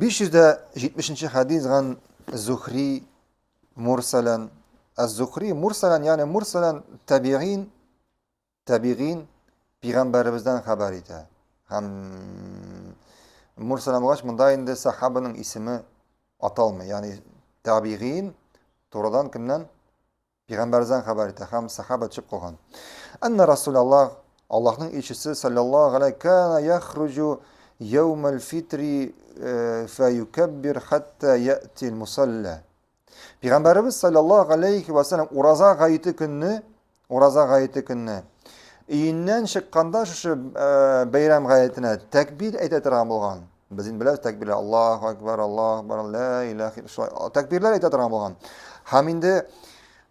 570 хәдис ган Зухри мурсалан. Аз-Зухри мурсалан, ягъни мурсалан табигин, табигин пәйгамбәребездән хәбәр итә. Һәм мурсалан булгач, монда инде сахабаның исеме аталмый. Ягъни табигин турыдан кемнән? Пәйгамбәребездән хәбәр итә һәм сахаба төшеп калган. Әннә Расулаллах, Аллаһның илчесе саллаллаһу галәйһи кана яхруҗу яумал фитри э, фәюкәббир хәтта яти мусалла. Пәйгамбәребез саллаллаһу галәйһи ва саллям ураза гаете көнне, ураза гаете көнне өеннән чыкканда шушы э, бәйрәм гаетенә тәкбир әйтә торган булган. Без инде беләбез тәкбирләр Аллаһу акбар, Аллаһу акбар, ла илаһ шулай тәкбирләр әйтә торган булган. Һәм инде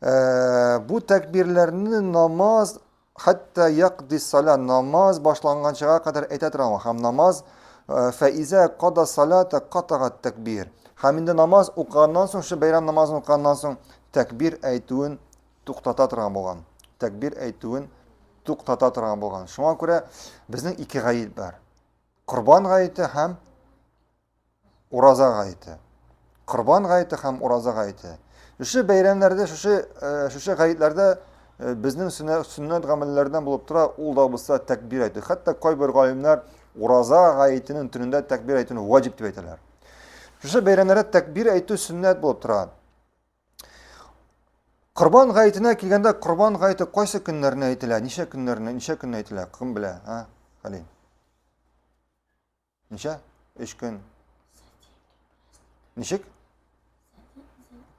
э, бу тәкбирләрне намаз хәтта яқди сала намаз башланганчыга кадәр әйтә торган һәм намаз э, фәизә када салата катага тәкбир. Һәм инде намаз укыганнан соң, шул бәйрәм намазын укыганнан соң тәкбир әйтүен туктата торган булган. Тәкбир әйтүен туктата торган булган. Шуңа күрә безнең ике гаит бар. Корбан гаете һәм ураза гаете. Корбан гаете һәм ураза гаете. Шушы бәйрәмнәрдә, шушы э, шушы гаетләрдә э, безнең сөннәт гамәлләрдән булып тора, ул да булса тәкбир әйтү. Хәтта кайбер галимнәр ураза гаетенең төнендә тәкбир әйтүне ваҗиб дип әйтәләр. Шушы бәйрәмнәрдә тәкбир әйтү сөннәт булып тора. Корбан гаетенә килгәндә, корбан гаете кайсы көннәрне әйтелә? Ничә көннәрне, ничә көнне әйтелә? Кем белә, а? Хәлим. Ничә? Өч көн. Ничек?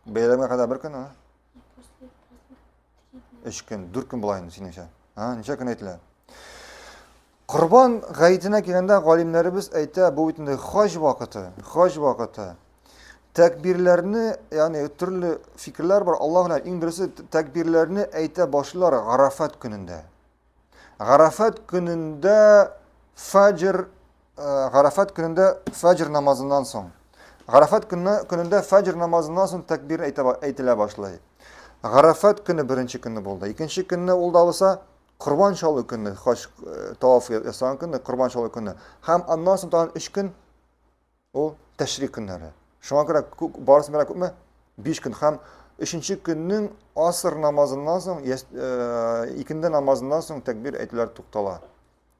Бәйрәмгә кадәр бер көн, а? Өч көн, дүрт көн була инде синеңчә. А, ничә көн әйтелә? Корбан гаетенә килгәндә галимнәребез әйтә, бу бит инде хаҗ вакыты, хаҗ вакыты. Тәкбирләрне, ягъни төрле фикерләр бар, Аллаһ белән иң дөресе тәкбирләрне әйтә башлыйлар Арафат көнендә. Арафат көнендә фәҗр э, Арафат көнендә фәҗр намазыннан соң. Арафат көне, көнендә фәҗр намазыннан соң тәкбир әйтә, әйтелә башлый. Арафат көне беренче көнне булды. Икенче көнне ул да булса Корбан чалу көне, хаҗ э, таваф ясаган көне, корбан чалу көне. Һәм аннан соң тагын 3 көн ул тәшрик көннәре. Шуңа күрә барысы белән күпме? 5 көн һәм өченче көннең аср намазыннан соң, э, икенде намазыннан соң тәкбир әйтүләр туктала.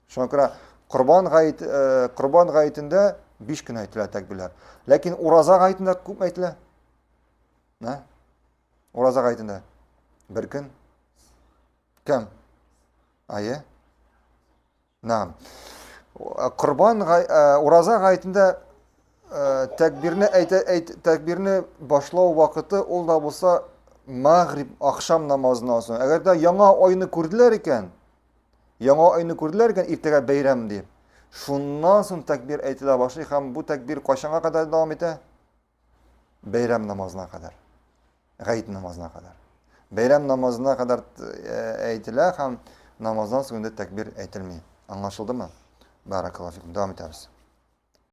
Шуңа күрә корбан гаит э, корбан гаетендә 5 көн әйтелә тәкбирләр. Ләкин ураза гаетендә күп әйтелә? Нә? Ураза гаетендә бер көн. Кем? Ае? Нам. Корбан э, ураза гаетендә э, тәкбирне әйтә әйт, тәкбирне башлау вакыты ул да булса магриб ахшам намазыннан соң. Әгәр дә яңа айны күрделәр икән, яңа айны күрделәр икән, иртәгә бәйрәм дип. Шуннан соң тәкбир әйтелә башлый һәм бу тәкбир кайчанга кадәр дәвам итә? Бәйрәм намазына кадәр. Гает намазына кадәр. Бәйрәм намазына кадәр э, әйтелә һәм намаздан соң инде тәкбир әйтелми. Аңлашылдымы? Баракаллаһу фикум. Дәвам итәбез.